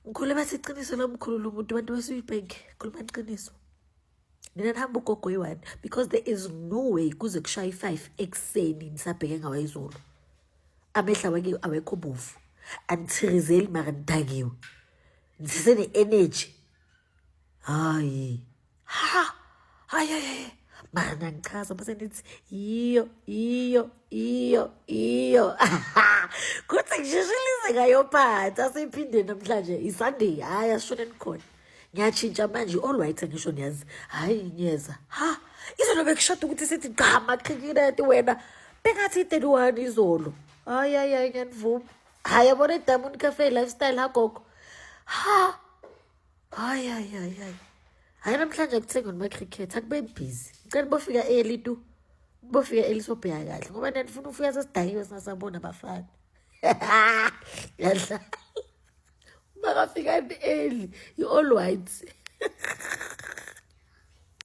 Ngikhule bathi iqiniso lamkhulu umuntu abantu basuyibank khuluma iqiniso. Nina nihamba ugogo oyi-one because there is no way kuze kushaye i-5 ekuseni nisabheke ngawayizolo. Amehlo aweke awekho bovu. Anithirizeli mara nidakiwe. Nisese-energy. Hayi. Ha! Hayi hayi hayi. Mara nangichaza bese nithi iyo iyo iyo iyo. Kuthi ngishishilize ngayophatha asiphinde namhlanje iSunday hayi asishoneni khona. Ngiyatshintsha manje all right ngisho niyazi. Hayi ngiyeza. Ha! Izolo bekushada ukuthi sithi cha makhikireti wena. Bengathi i-31 izolo. Hayi hayi hayi ngiyanivuma. Hayi yabona iDiamond Cafe lifestyle ha gogo. Ha! Hayi hayi hayi hayi. Hayi namhlanje akuthengwa noma cricket akube busy. Ngicela bofika early tu. Bofika early sobheka kahle ngoba nifuna ufika sesidakiwe singasabona abafana. Yadla. Makafika early, you all white.